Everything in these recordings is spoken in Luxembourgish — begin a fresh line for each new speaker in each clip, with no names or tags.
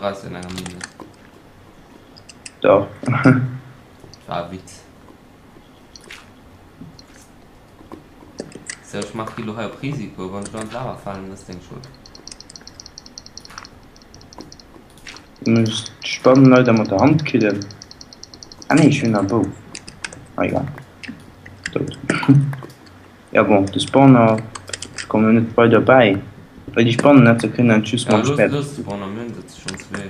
brauchs du an enger Mine net.
Dach.
War e Witz. Sou, ech maache lo hei op Risiko. Wann ech lo an d'Lava falen, dann ass deng Schold.
Du muss d'Spann leider mat der Hand killen. Ah nee, ech hunn nach e Bou. Ah egal. Dout. Ja bon, de Spawner, ech kommen net weider bäi, well déi Spannennetzer kënnen een just
Ja,
mam
looss,
Schwäert.
looss de Spawner, mir hunn der schonn zwee.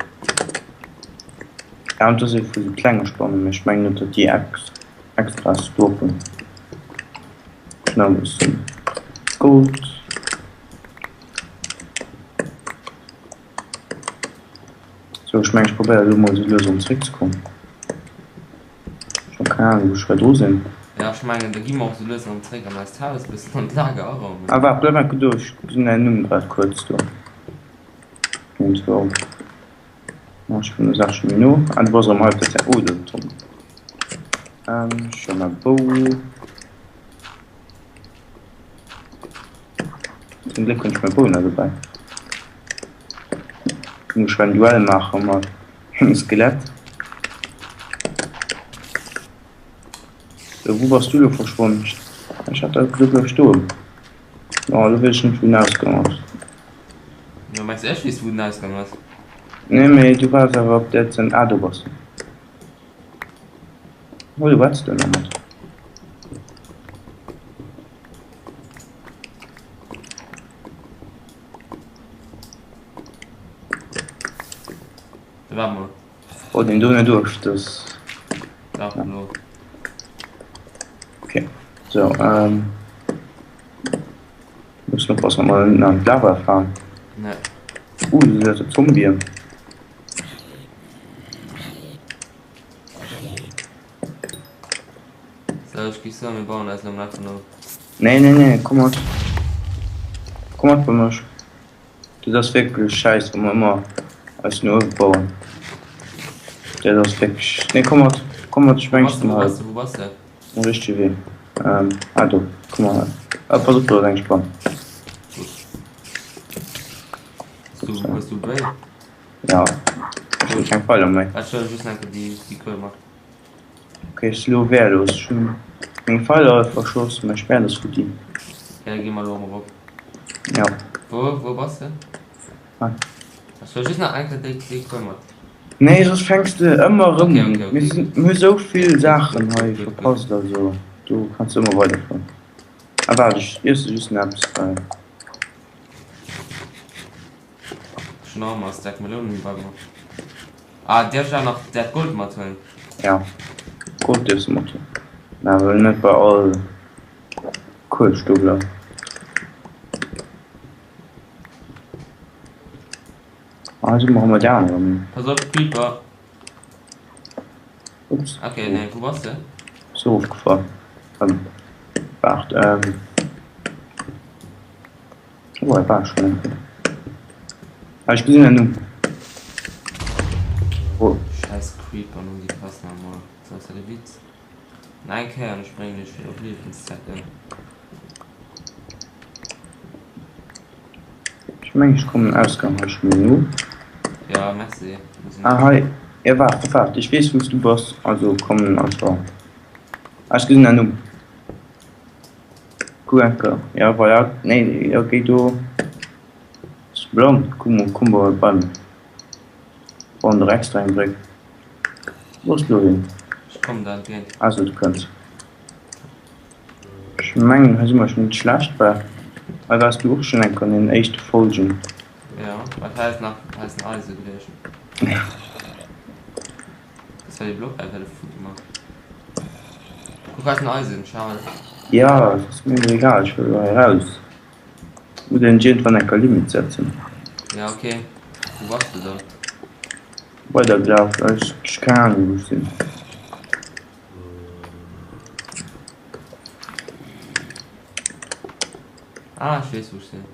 Ja, an et ass ee vu sou klenge Spannen, mee ech mengen net, datt déi extra stoppen. Nach e bëssen Gold. Sou, ech mengen ech probéieren elo mol sou lues erëm zréck ze kommen. Ech hu keng Ahnung wou ech hei dru sinn.
Ja ech mengen da gi mer och sou lues erëm zréck an eist Haus, bëssen an d'Lager araumen.
Ah waart, bleif enke do, ech gesinn däin Numm grad kuerz do. Iergendwou. Ah ech kommen der Saach scho méi no. Ah du bass erëm hei op der Ter, oh do Tom. Ech hu mäi Bou. Zum Gléck hunn ech mäi Bou nach dobäi. Muss ech en Duell maache mat engem Skelett. So, wou bass du lo verschwonn? Ech hat der do bleif stoen. Oh, lo weess ech net wou den Ausgang ass.
Jo, mengs du ech weess wou den Ausgang ass?
Nee, mee du waars awer op där Zent. Ah, do bass du. Oh, du waars do nach mat.
Da warte mal.
Oh, den do net duerch, das.
Dach, lo.
Okay. So, ähm. Muss oppassen, ob wir net an d'Lava fahren.
Ne.
Uh, do sind Zombien.
So, ech gi soen, mir bauen eis lo am Laf vun der.
Nee, nee, nee, komm mat. Komm mat bei mech. Dat ass wierklech schäiss, wa mer ëmmer eis no uewe bauen. Dat ass wierklech. Nee, komm mat, komm mat, ech
Wou
meng,
bass
ech
de,
sinn
wou
hei
bass de, wou bass de?
um richtege Wee. Ähm, ah do, komm mal hei. Ah, pass op, do ass eng Spann.
Gutt. Hues du, hues du Bréi?
Ja, ech hunn keng Pfeiler méi.
Ech huelen just enke déi, déi Kuel mat.
Ok, ech si lo wehrlos. Ech hunn meng Pfeiler all verschoss, mäi Schwäert ass futti.
Ok, da gi mer elo erëm erop.
Ja.
Wou, wou bass de?
Hei.
Ech huelen just nach enke déi, déi Kuel mat.
Nee, soss fänks de ëmmer erëm
Ok,
un.
ok, ok.
Mir sinn, mir hu sou vill Saachen hei
Gutt, gutt.
verpasst, also do kanns de ëmmer weiderfueren. Ah waart, ech iesse just nach eppes, well.
Ech hunn och ëmmer e Stack Melounen bei mer. Ah, dierf ech awer nach dat Gold mathuelen?
Ja, Gold dierfs de mathuelen. Mä awer net bei all Kuelstobler. Ah, hei si mer erëm bei där anerer Minn.
Pass op, Creeper!
Ups.
Ok, nee, wou bass de?
Ass erofgefall. Waart, ähm. Oh, hei war ech schon eng Kéier. Ah, ech gesinn en Numm. Oh.
Scheiß Creeper, nun déi passen am Mol. So ass dat e Witz. Nach eng Kéier an ech bréngen dech op Liewenszäit ëm.
Ech mengen ech kommen Ausgang hei schon méi no.
Ja, merci.
Ah hei, ja waart, waart, ech weess wous du bass, also kommen einfach. Ah, ech gesinn en Numm. Kuck eng Kéier, ja voilà, nee, jo géi do, ass blann, kuck mol, komm bei bei mech, bauen der extra eng Bréck, wou ass lo hin?
Ech kommen der entgéint.
Also du kënns. Ech mengen hei si mer schon net schlecht, well hei waars du och schon eng Kéier an den éischte Folgen.
Jo, wat hei ass nach, hei ass en Eise gewiescht. Das war die Block einfach futti man. Guck hei ass en Eisen, Charles.
Ja, et ass mir elo egal, ech wëll elo hei raus. Muss een iergendwann eng Kéier Limit setzen.
Ja ok, wou bass de dann?
Weider gelaf, ech ech keng Ahnung wou ech sinn.
Ah ech weess wou ech sinn.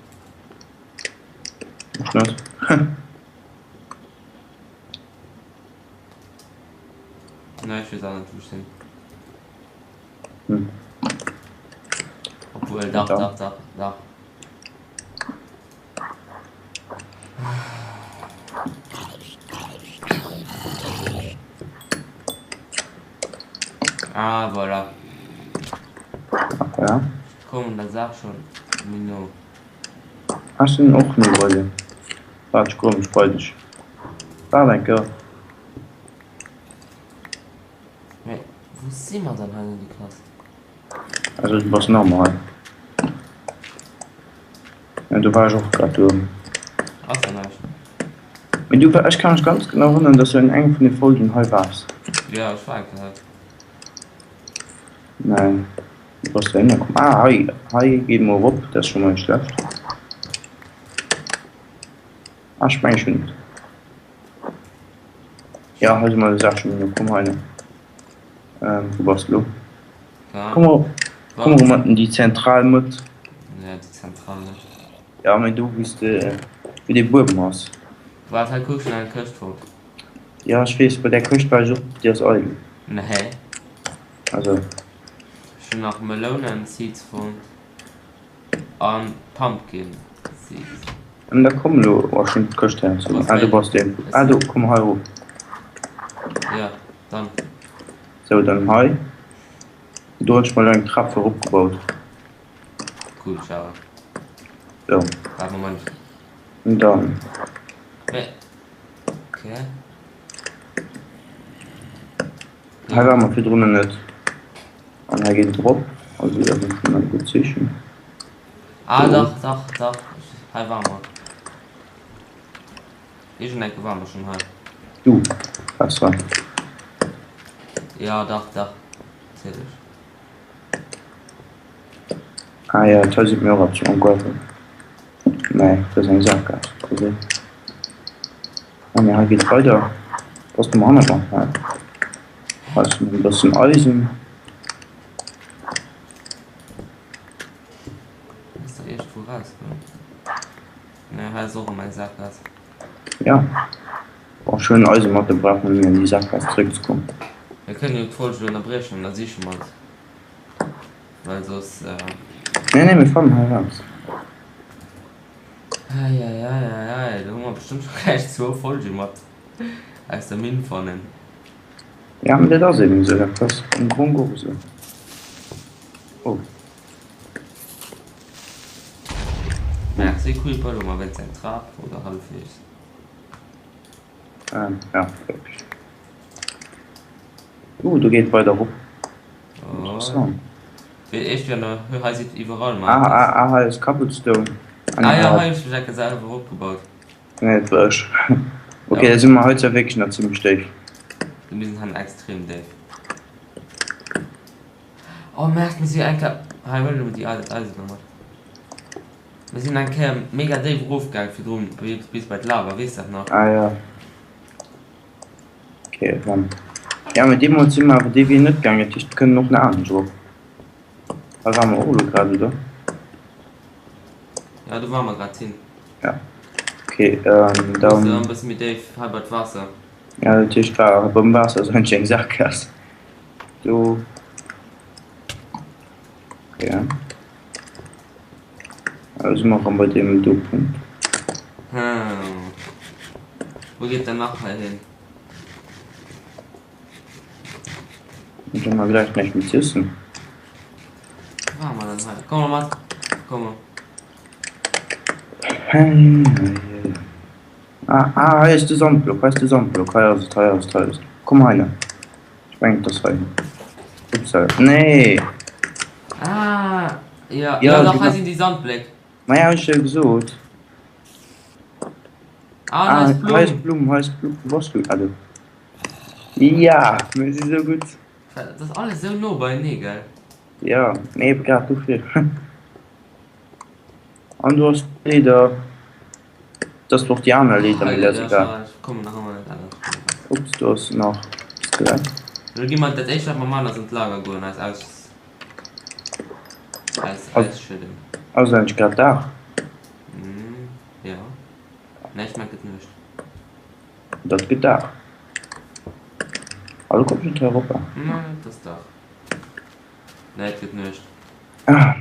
Ech net.
Nee, ech weess auch net wou ech sinn.
Hm.
Obwuel, dach, dach, dach, dach. Ah, voilà.
Ah, voilà.
Ech kommen der Saach schonn méi no.
Ah, ech sinn och no bei dir. Waart, ech gruewe mech bei dech. Waart eng Kéier.
Mee wou si mer dann hei, Nicolas?
Also du bass nach ëmmer hei. Ja, do war ech och grad do.
Ass ja näischt.
Mee du, ech ka mech ganz genau erënneren, dass du an engem vun de Folgen hei waars.
Ja, ech war eng Kéier hei.
Nein, du bass dohinner komm. Ah, hei, hei geet mol erop, dat ass scho mol net schlecht. Ah, ech meng ech hunn et. Ja, hei si mer der Saach scho méi no. Komm hei no. Ähm, wou bass de lo? Komm erop, komm erop mat an déi zentral Mëtt.
Ja, déi zentral Mëtt.
Ja, mee do wou s de, wou dee Buedem ass.
Waart, hei kuck, ech hunn eng Këscht fonnt.
Ja, ech weess, bei där Këscht war ech och, déi ass eidel.
Nee.
Also.
Ech hunn nach Melounen Seeds fonnt an Pumpkin Seeds.
An da komm elo, oh ech hunn d'Këscht heiansdo. Ah do bass de. Ah do, komm hei erof.
Ja, dann.
Sou, dann hei. Do hunn ech mer elo eng Trap fir eropgebaut.
Cool, ciao.
Sou.
Waart, Moment.
An dann.
Mee, okay.
Hei ware mer virdrun nach net. An hei geet et erop. Also dat ass schonn e gutt Zeechen.
Ah dach, dach, dach, hei ware mer. Iergendeng ware mer schonn hei.
Du waars hei.
Jo, dach, dach, natierlech.
Ah jo, d'Hai seet mir och eppes, oh Gott. Nee, dat ass eng Saakgaass. Désolé. Ah nee, hei geet et weider. Bass du am Hannergrond? Hei ass nach e bëssen Eisen.
Ass der iergendwou rauskomm? Nee, hei ass och erëm eng Saakgaass.
Ja. Bon, ech huelen Eise mat, da brauch mer net méi an déi Saakgaass zeréckzekommen.
Mir kënnen jo d'Folg elo ënnerbriechen an da siche mer et. Well soss.
Nee, nee, mir fannen hei eraus.
Eieieiei, do hu mer bestëmmt scho gläich zwou Folge mat aus der Minn fannen.
Ja, mee dat ass eben esou, dat ass am Grong och esou. Oh.
Merci Creeper, elo mer wéinst eng Trap oder hallefweegs.
Ähm, ja, wierklech. Uh, do geet et weider erop.
Interessant. Fir d'éischt jo nach, hei si iwwerall
Ah, ah, ah, hei ass Cobblestone.
Ah, ah ja, hei hunn ech mech enke selwer eropgebaut.
Nee, dat war ech. Okay, da si mer hei zwar wierklech nach zimmlech déif.
Mir sinn hei extrem déif. Oh Merde, mir si eng Kéier, hei huelen elo déi dat Eisen nach mat. Mir sinn eng Kéier mega déif erofgaang virdrun, bis bei d'Lava, weess dat nach?
Ah ja. Okay, dann. Ja, mee deemools si mer awer dee Wee net gaangen, dat heescht, mir kënnen och nach anescht erop. Hei ware mer och elo grad, oder?
Ja, do ware mer grad hin.
Ja. Okay, ähm, dann.
Muss e bësse méi déif, hei bei d'Waasser.
Ja, dat heescht, war beim Waasser ass eigentlech eng Sackgaass. Do. Okay, ja. Da si mer erëm bei deem do Punkt.
Hm. Wou geet dann nach hei hin?
Ech hu mer gedacht, näischt méi z'iessen.
Wo war mer dann hei? Komm mal mat. Komm mal.
Hey, hey, hey. Ah, ah, hei ass de Sandblock, hei ass de Sandblock, hei ass et, hei ass et, hei ass et. Komm heine. Ech mengen, et ass hei. Upsala. Nee!
Ah, ja, ja, ja doch, hei sinn déi Sandbléck.
Maja, hunn ech jo gesot.
Ah, hei ass
Blumm. Hei ass Blumm, hei ass Blumm. Wou bass du? Ah, do. Ja, mir si sou gutt.
Dat ass alles sou no beienee, gell?
Ja, mee eben grad dofir. An du hast Leeder. Das ist doch die aner Leeder, mee dat ass egal. Ups, do ass nach Skelett.
Lo gi mer dat éischt wat mer man ass an d'Lager goen eis aus eis ausschëdden.
Ass et eigentlech grad Dag?
Jo. Nee ech mengen et gëtt Nuecht.
Dat gëtt Dag. Hallo komm net hei erop.
Nee et ass Dag. Nee et gëtt Nuecht.
Ah.